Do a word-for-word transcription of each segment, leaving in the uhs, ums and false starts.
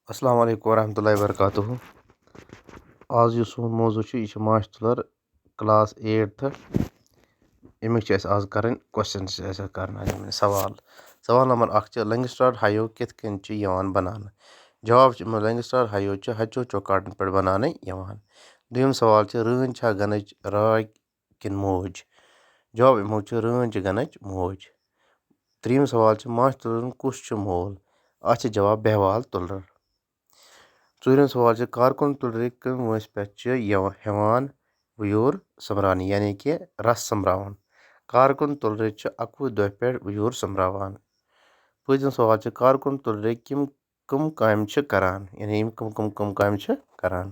السلام علیکم ورحمۃ اللہ وبرکاتہ۔ آز یُس سون موضوع چھُ، یہِ چھُ ماچھ تُلر، کلاس ایٹتھ۔ اَمِکۍ چھِ اَسہِ آز کَرٕنۍ، کوسچن چھِ اَسہِ کَرٕنۍ آز یِمَن سوال۔ سوال نمبر اکھ چھُ، لینگسٹرڈ ہایو کِتھ کٔنۍ چھِ یِوان بَناونہٕ؟ جواب چھُ، یِمَن لینگسٹرڈ ہایو چھِ ہَچو چوکاٹَن پٮ۪ٹھ بَناونہٕ یِوان۔ دوٚیُم سوال چھُ، رٲنۍ چھا گَنٕچ راے کِنہٕ موج؟ جواب اَمیُک چھُ، رٲنۍ چھِ گَنٕچ موج۔ ترٛیٚیِم سوال چھُ، ماچھ تُلرَن کُس چھُ مول؟ اَتھ چھُ جواب، بیہوال تُلر۔ ژوٗرِم سوال چھُ، کارکُن تُلرِ کَمہِ وٲنٛسہِ پٮ۪ٹھ چھِ یِوان، ہٮ۪وان ویوٗر سۄمبراونہٕ، یعنی کہِ رَس سۄمبراوُن؟ کارکُن تُلرِ چھِ اَکوُہ دۄہ پٮ۪ٹھ ویوٗر سۄمبراوان۔ پٲنٛژِم سوال چھُ، کارکُن تُلرِ کِم کٕم کامہِ چھِ کران، یعنی یِم کٕم کٕم کٕم کامہِ چھِ کران؟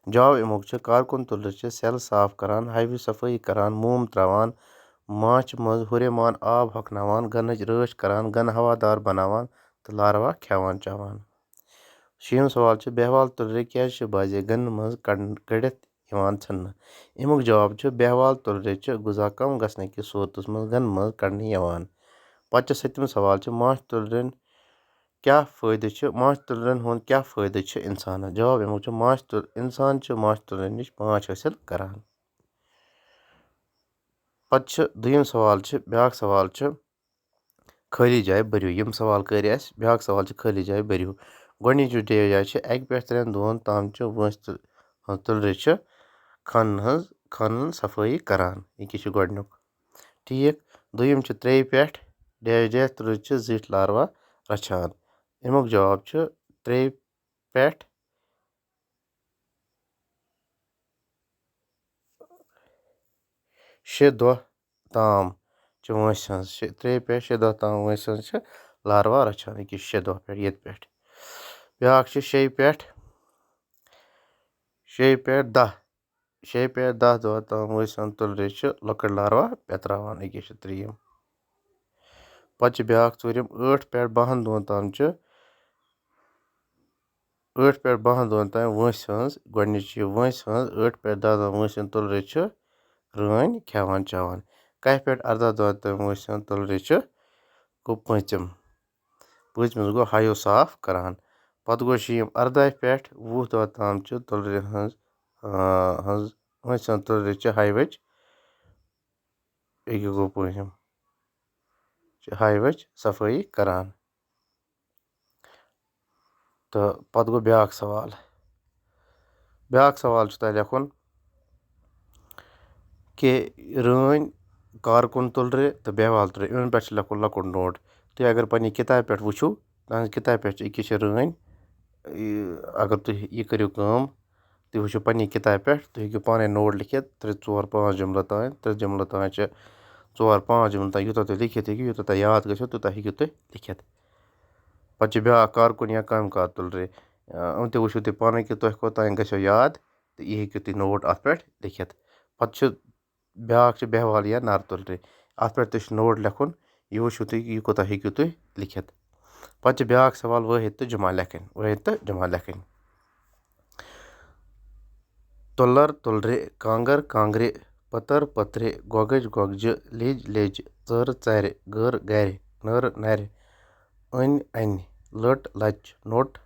جواب اَمیُک چھُ، کارکُن تُلرِ چھِ سیٚل صاف کران، ہاوِ صفٲیی کران، موم تراوان، ماچھ منٛز ہُریمان آب ہۄکھناوان، گنٕچ رٲچھ کران، گن ہوادار بناوان تہٕ لاروا کھٮ۪وان چاوان۔ شیٚیِم سوال چھُ، بیہوال تُلرِ کیازِ چھِ بعضے گنہٕ منٛز کڑ-، کٔڑِتھ یِوان ژھٕننہٕ؟ اَمیُک جواب چھُ، بیہوال تُلرِ چھِ غذا کم گژھنہٕ کِس صورتس منٛز گنہٕ منٛز کڑنہٕ یِوان۔ پتہٕ چھُ سٔتِم سوال چھُ، ماچھ تُلرٮ۪ن کیٛاہ فٲیدٕ چھُ؟ ماچھ تُلرٮ۪ن ہُنٛد کیٛاہ فٲیدٕ چھُ اِنسانَس؟ جواب اَمیُک چھُ، ماچھ تُل-، اِنسان چھُ ماچھ تُلرٮ۪ن نِش ماچھ حٲصِل کران۔ پتہٕ چھُ دوٚیِم سوال چھُ، بیٛاکھ سوال چھُ، خٲلی جایہِ بٔرِو۔ یِم سوال کٔرۍ اَسہِ، بیٛاکھ سوال چھُ، خٲلی جایہِ بٔرِو۔ گۄڈٕنِچ یُس ڈیش جاے چھِ، اَکہِ پٮ۪ٹھ ترٛٮ۪ن دۄہَن تام چھِ وٲنٛسہِ تُل-، تُلرِ چھِ خانَن ہٕنٛز، خانَن ہٕنٛز صفٲیی کران۔ یہِ کیٛاہ چھُ گۄڈٕنیُک؟ ٹھیٖک۔ دوٚیِم چھُ ترٛیٚیہِ پٮ۪ٹھ ڈیش ڈیش تُلرِ چھِ زِٹھۍ لاروا رچھان۔ اَمیُک جواب چھُ، ترٛیٚیہِ پٮ۪ٹھ شےٚ دۄہ تام چھِ وٲنٛسہِ ہٕنٛز، شےٚ، ترٛیٚیہِ پٮ۪ٹھ شےٚ دۄہ تام وٲنٛسہِ ہٕنٛز چھِ لاروا رچھان أکِس شےٚ دۄہ پٮ۪ٹھ، ییٚتہِ پٮ۪ٹھ۔ بیٛاکھ چھِ شےٚ پٮ۪ٹھ، شےٚ پٮ۪ٹھ دَہ، شےٚ پٮ۪ٹھ دَہ دۄہ تام وٲنٛسہِ ہٕنٛز تُلرِ چھِ لۄکٕٹۍ لاروا پٮ۪تراوان، أکِس چھِ ترٛیٚیِم۔ پتہٕ چھِ بیٛاکھ ژوٗرِم، ٲٹھ پٮ۪ٹھ بَہَن دۄہَن تام چھِ، ٲٹھ پٮ۪ٹھ بَہَن دۄہَن تام وٲنٛسہِ ہٕنٛز، گۄڈٕنِچ چھِ یہِ وٲنٛسہِ ہٕنٛز، ٲٹھ پٮ۪ٹھ دَہ دۄہَن وٲنٛسہِ ہٕنٛز تُلرِ چھِ رٲنۍ کھٮ۪وان چٮ۪وان۔ کَہہِ پٮ۪ٹھ اَرداہ دۄہَن تام وٲنٛسہِ ہٕنٛز تُلرِ چھِ، گوٚو پوٗنٛژِم۔ پوٗنٛژمِس گوٚو ہایو صاف کران۔ پتہٕ گوٚو شیٚیِم، اَرداہہِ پٮ۪ٹھ وُہ دۄہ تام چھِ تُلرِ ہٕنٛز، آ، ہٕنٛز، وٲنٛسہِ ہٕنٛز تُلرِ چھِ ہایوٕچ، یہِ کیٛاہ گوٚو پوٗنٛژِم؟ چھِ ہایوٕچ صفٲیی کران۔ تہٕ پتہٕ گوٚو بیٛاکھ سوال۔ بیٛاکھ سوال چھُ تۄہہِ لیکھُن کہِ رٲنۍ، کارکُن تُلرِ تہٕ بیہوال تُلرِ، یِمن پٮ۪ٹھ چھُ لیکھُن لۄکُٹ نوٹ۔ تُہۍ اگر پننہِ کِتابہِ پٮ۪ٹھ وٕچھِو، تُہنٛزِ کِتابہِ پٮ۪ٹھ چھِ أکِس چھِ رٲنۍ، یہِ، اگر تُہۍ یہِ کٔرِو کٲم، تُہۍ وٕچھِو پننہِ کِتابہِ پٮ۪ٹھ، تُہۍ ہیٚکِو پانے نوٹ لیکھِتھ، ترٛےٚ، ژور، پانٛژھ جملہٕ تام، ترٛےٚ جملہٕ تام چھِ، ژور، پانٛژھ جملہٕ تام، یوٗتاہ تُہۍ لیکھِتھ ہیٚکِو، یوٗتاہ تۄہہِ یاد گژھِو، تیوٗتاہ ہیٚکِو تُہۍ لیکھِتھ۔ پتہٕ چھِ بیٛاکھ کارکُن یا کامہِ کار تُلرِ۔ آ، یِم تہِ وٕچھِو تُہۍ پانَے کہِ تۄہہِ کوٚتام گژھیو یاد، تہٕ یہِ ہیٚکِو تُہۍ نوٹ اَتھ پٮ۪ٹھ لیکھِتھ۔ پتہٕ چھِ بیٛاکھ چھِ بیہوال یا نَر تُلرِ۔ اَتھ پٮ۪ٹھ تہِ چھُ نوٹ لیکھُن، یہِ وٕچھِو تُہۍ، یہِ کوٗتاہ ہیٚکِو تُہۍ لیکھِتھ۔ پتہٕ چھِ بیٛاکھ سوال، وٲحد تہٕ جمع لیکھٕنۍ، وٲحد تہٕ جمع لیکھٕنۍ۔ تُلر تُلرِ، کانٛگٕر کانٛگرِ، پٔتٕر پٔترِ، گۄگٕج گۄگجہِ، لیٚج لیٚجہِ، ژٔر ژَرِ، گٔر گَرِ، نٔر نَرِ، أنۍ اَنہِ، لٔٹ لَچہِ، نوٚٹ۔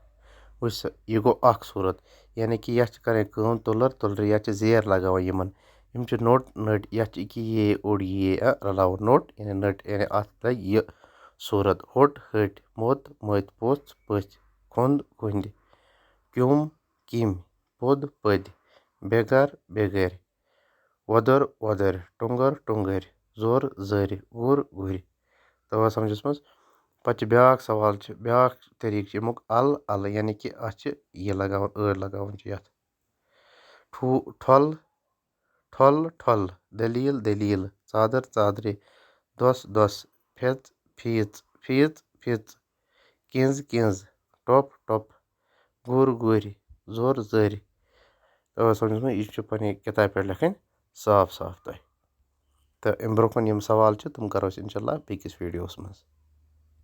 وٕچھ سا، یہِ گوٚو اَکھ صوٗرت، یعنی کہِ یَتھ چھِ کَرٕنۍ کٲم، تُلر تُلرِ، یَتھ چھِ زیر لَگاوان یِمَن۔ یِم چھِ نوٚٹ نٔٹۍ، یَتھ چھِ أکیٛاہ یے اوٚڑ یے، اَ، رَلاوُن، نوٚٹ، یعنی نٔٹۍ، یعنی اَتھ لَگہِ یہِ صوٗرت۔ ہوٚٹ ۂٹۍ، موٚت مٔتۍ، پوٚژھ پٔژھۍ، کھوٚنٛد کھوٚنٛدِ، کیوٚم کیٚمۍ، پوٚد پٔدۍ، بے گَر بے گَرِ، وۄدُر وۄدٕرۍ، ٹۄنٛگُر ٹۄنٛگٕرۍ، زوٚر زٔرۍ، گُر گُرۍ۔ توٚروا سمجھس منٛز؟ پتہٕ چھِ بیٛاکھ سوال چھِ، بیٛاکھ طریٖقہٕ چھِ اَمیُک، اَل اَلہٕ، یعنی کہِ اَتھ چھِ یہِ لگاوان، ٲر لگاوان چھِ یَتھ۔ ٹھو-، ٹھۄل، ٹھۄل ٹھۄل، دٔلیٖل دٔلیٖل، ژادر ژادرِ، دۄس دۄس، پھِژ پھیٖژ، فیٖژ فِژ، کِنٛز کِنٛز، ٹۄپھ ٹۄپھ، گُر گُرۍ، زوٚر زٔرۍ۔ توٚروا سمجھس منٛز؟ یہِ چھُ پننہِ کِتابہِ پٮ۪ٹھ لیکھٕنۍ صاف صاف تۄہہِ۔ تہٕ اَمہِ برٛونٛہہ کُن یِم سوال چھِ، تِم کرو أسۍ اِنشاء اللہ بیٚکِس ویٖڈیووَس منٛز۔